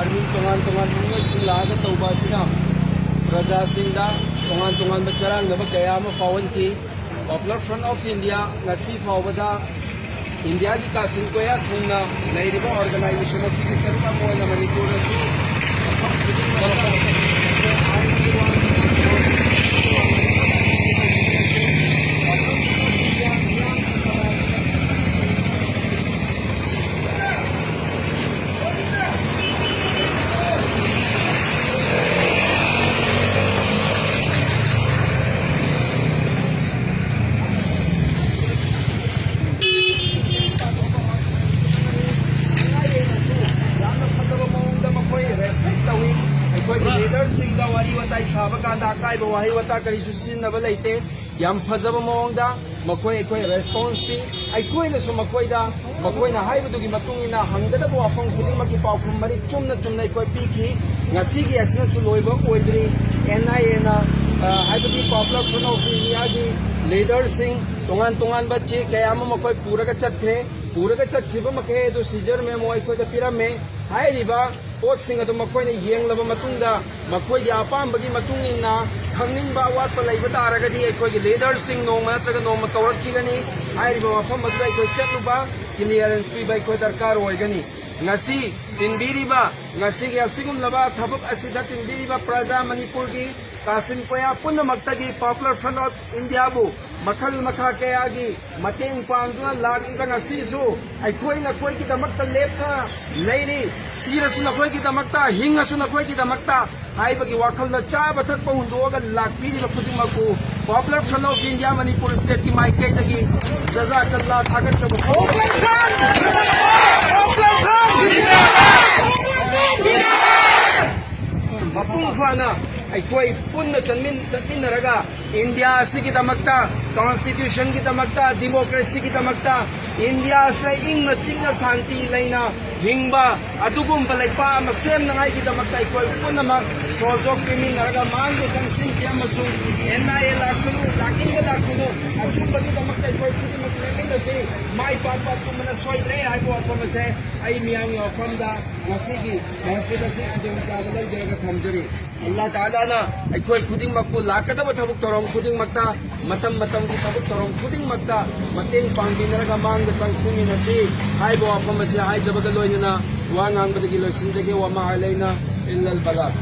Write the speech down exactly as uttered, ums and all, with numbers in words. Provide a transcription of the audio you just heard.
Army ꯇꯣꯉꯥꯟ ꯇꯣꯉꯥꯟꯕ ꯃꯤꯑꯣꯏꯁꯤꯡ ꯂꯥꯛꯑꯒ ꯇꯧꯕ ꯑꯁꯤꯅ ꯄ꯭ꯔꯖꯥꯁꯤꯡꯗ ꯇꯣꯉꯥꯟ ꯇꯣꯉꯥꯟꯕ ꯆꯔꯥꯡꯅꯕ ꯀꯌꯥ ꯑꯃ ꯐꯥꯎꯍꯟꯈꯤ꯫ Popular Front of India ꯉꯁꯤ ꯐꯥꯎꯕꯗ ꯏꯟꯗꯤꯌꯥꯒꯤ ꯀꯥꯆꯤꯟ ꯀꯣꯌꯥ ꯊꯨꯡꯅ ꯂꯩꯔꯤꯕ organization ꯑꯁꯤꯒꯤ ꯁꯔꯨꯛ ꯑꯃ ꯑꯣꯏꯅ ꯃꯅꯤꯄꯨꯔꯗꯁꯨ ꯃꯐꯝ ꯈꯨꯗꯤꯡꯃꯛꯇ ꯌꯥꯝꯅ ꯐꯖꯕ ꯃꯑꯣꯡꯗ ꯃꯈꯣꯏ respect ꯇꯧꯏ꯫ ꯑꯩꯈꯣꯏꯒꯤ leaderꯁꯤꯡꯗ ꯋꯥꯔꯤ ꯋꯥꯇꯥꯏ ꯁꯥꯕ ꯀꯥꯟꯗ ꯑꯀꯥꯏꯕ ꯋꯥꯍꯩ ꯋꯥꯇꯥ ꯀꯔꯤꯁꯨ ꯁꯤꯖꯤꯟꯅꯕ ꯂꯩꯇꯦ꯫ ꯌꯥꯝ ꯐꯖꯕ ꯃꯑꯣꯡꯗ ꯃꯈꯣꯏ ꯑꯩꯈꯣꯏ response ꯄꯤ꯫ ꯑꯩꯈꯣꯏꯅꯁꯨ ꯃꯈꯣꯏꯗ ꯃꯈꯣꯏꯅ ꯍꯥꯏꯕꯗꯨꯒꯤ ꯃꯇꯨꯡ ꯏꯟꯅ ꯍꯪꯒꯗꯕ ꯋꯥꯐꯝ ꯈꯨꯗꯤꯡꯃꯛꯀꯤ ꯄꯥꯎꯈꯨꯝ ꯃꯔꯤꯛ ꯆꯨꯝꯅ ꯆꯨꯝꯅ ꯑꯩꯈꯣꯏ ꯄꯤꯈꯤ꯫ ꯉꯁꯤꯒꯤ ꯑꯁꯤꯅꯁꯨ ꯂꯣꯏꯕ ꯑꯣꯏꯗ꯭ꯔꯤ꯫ NIAꯅ, ꯑ, ꯍꯥꯏꯕꯗꯤ Popular Front of Indiaꯒꯤ leaderꯁꯤꯡ ꯇꯣꯉꯥꯟ ꯇꯣꯉꯥꯟꯕ ꯆꯦ ꯀꯌꯥ ꯑꯃ ꯃꯈꯣꯏ ꯄꯨꯔꯒ ꯆꯠꯈ꯭ꯔꯦ꯫ ꯄꯨꯔꯒ ꯆꯠꯈꯤꯕ ꯃꯈꯩ ꯑꯗꯨ seizure memo ꯑꯩꯈꯣꯏꯗ ꯄꯤꯔꯝꯃꯦ꯫ ꯍꯥꯏꯔꯤꯕ ꯄꯣꯠꯁꯤꯡ ꯑꯗꯨ ꯃꯈꯣꯏꯅ ꯌꯦꯡꯂꯕ ꯃꯇꯨꯡꯗ ꯃꯈꯣꯏꯒꯤ ꯑꯄꯥꯝꯕꯒꯤ ꯃꯇꯨꯡ ꯏꯟꯅ ꯈꯪꯅꯤꯡꯕ ꯑꯋꯥꯠꯄ ꯂꯩꯕ ꯇꯥꯔꯒꯗꯤ ꯑꯩꯈꯣꯏꯒꯤ leaderꯁꯤꯡ ꯅꯣꯡꯃ ꯅꯠꯇ꯭ꯔꯒ ꯅꯣꯡꯃ ꯀꯧꯔꯛꯈꯤꯒꯅꯤ꯫ ꯍꯥꯏꯔꯤꯕ ꯃꯐꯝ ꯑꯗꯨꯗ ꯑꯩꯈꯣꯏ ꯆꯠꯂꯨꯕ clearance ꯄꯤꯕ ꯑꯩꯈꯣꯏ ꯗꯔꯀꯥꯔ ꯑꯣꯏꯒꯅꯤ꯫ ꯉꯁꯤ ꯇꯤꯟꯕꯤꯔꯤꯕ, ꯉꯁꯤꯒꯤ ꯑꯁꯤꯒꯨꯝꯂꯕ ꯊꯕꯛ ꯑꯁꯤꯗ ꯇꯤꯟꯕꯤꯔꯤꯕ ꯄ꯭ꯔꯖꯥ ꯃꯅꯤꯄꯨꯔꯒꯤ ꯀꯥꯆꯤꯟ ꯀꯣꯌꯥ ꯄꯨꯝꯅꯃꯛꯇꯒꯤ Popular Front of Indiaꯕꯨ ꯃꯈꯜ ꯃꯈꯥ ꯀꯌꯥꯒꯤ ꯃꯇꯦꯡ ꯄꯥꯡꯗꯨꯅ ꯂꯥꯛꯂꯤꯕ ꯉꯁꯤꯁꯨ ꯑꯩꯈꯣꯏ ꯅꯈꯣꯏꯒꯤꯗꯃꯛꯇ ꯂꯦꯞꯇꯅ ꯂꯩꯔꯤ꯫ ꯁꯤꯔꯁꯨ ꯅꯈꯣꯏꯒꯤꯗꯃꯛꯇ, ꯍꯤꯡꯉꯁꯨ ꯅꯈꯣꯏꯒꯤꯗꯃꯛꯇ ꯍꯥꯏꯕꯒꯤ ꯋꯥꯈꯜꯗ ꯆꯥꯕ ꯊꯛꯄ ꯍꯨꯟꯗꯣꯛꯑꯒ ꯂꯥꯛꯄꯤꯔꯤꯕ ꯈꯨꯗꯤꯡꯃꯛꯄꯨ Popular Front of India Manipur stateꯀꯤ ꯃꯥꯏꯀꯩꯗꯒꯤ ꯖꯖꯥꯀꯜꯂꯥ ꯊꯥꯒꯠꯆꯕ ꯐꯣꯡꯗꯣꯛꯏ꯫ ꯃꯄꯨꯡ ꯐꯥꯅ ꯑꯩꯈꯣꯏ ꯄꯨꯟꯅ ꯆꯠꯃꯤꯟ-, ꯆꯠꯃꯤꯟꯅꯔꯒ ꯏꯟꯗꯤꯌꯥ ꯑꯁꯤꯒꯤꯗꯃꯛꯇ ꯀꯣꯟꯁꯇꯤꯇ꯭ꯌꯨꯁꯟꯒꯤꯗꯃꯛꯇ, ꯗꯤꯃꯣꯀ꯭ꯔꯦꯁꯤꯒꯤꯗꯃꯛꯇ, ꯏꯟꯗꯤꯌꯥ ꯑꯁꯤꯗ ꯏꯪꯅ ꯆꯤꯛꯅ ꯁꯥꯟꯇꯤ ꯂꯩꯅ ꯍꯤꯡꯕ ꯑꯗꯨꯒꯨꯝꯕ ꯂꯩꯄꯥꯛ ꯑꯃ ꯁꯦꯝꯅꯉꯥꯏꯒꯤꯗꯃꯛꯇ ꯑꯩꯈꯣꯏ ꯄꯨꯝꯅꯃꯛ ꯁꯣꯖꯣꯛ ꯄꯤꯃꯤꯟꯅꯔꯒ ꯃꯥꯡꯗ ꯆꯪꯁꯤꯟꯁꯤ ꯑꯃꯁꯨꯡ ꯑꯦꯟ ꯑꯥꯏ ꯑꯦ ꯂꯥꯛꯁꯅꯨ, ꯂꯥꯛꯅꯤꯡꯕ ꯂꯥꯛꯁꯅꯨ, ꯑꯆꯨꯝꯕꯒꯤꯗꯃꯛꯇ ꯑꯩꯈꯣꯏ ꯈꯨꯗꯤꯡꯃꯛ ꯂꯦꯞꯃꯤꯟꯅꯁꯤ꯫ ꯃꯥꯏ ꯄꯥꯛꯄ ꯑꯆꯨꯝꯕꯅ ꯁꯣꯏꯗ꯭ꯔꯦ ꯍꯥꯏꯕ ꯋꯥꯐꯝ ꯑꯁꯦ ꯑꯩ ꯃꯤꯌꯥꯝꯒꯤ ꯃꯐꯝꯗ ꯉꯁꯤꯒꯤ ꯃꯍꯐꯤꯜ ꯑꯁꯤ ꯈꯨꯗꯣꯡꯆꯥꯕ ꯂꯧꯖꯔꯒ ꯊꯝꯖꯔꯤ꯫ ꯑꯜꯂꯥꯍ ꯇꯥꯂꯥꯅ ꯑꯩꯈꯣꯏ ꯈꯨꯗꯤꯡꯃꯛꯄꯨ ꯂꯥꯛꯀꯗꯕ ꯊꯕꯛ ꯊꯧꯔꯝ ꯈꯨꯗꯤꯡꯃꯛꯇ ꯃꯇꯝ ꯃꯇꯝꯒꯤ ꯊꯕꯛ ꯊꯧꯔꯝ ꯈꯨꯗꯤꯡꯃꯛꯇ ꯃꯇꯦꯡ ꯄꯥꯡꯕꯤꯅꯔꯒ ꯃꯥꯡꯗ ꯆꯪꯁꯤꯟꯃꯤꯟꯅꯁꯤ ꯍꯥꯏꯕ ꯋꯥꯐꯝ ꯑꯁꯤ ꯍꯥꯏꯖꯕꯒ ꯂꯣꯏꯅꯅ ꯋꯥ ꯉꯥꯡꯕꯗꯒꯤ ꯂꯣꯏꯁꯤꯟꯖꯒꯦ꯫ ꯋꯃꯥ ꯑꯂꯩꯅ ꯏꯜꯂꯜ ꯕꯂꯥꯒ꯫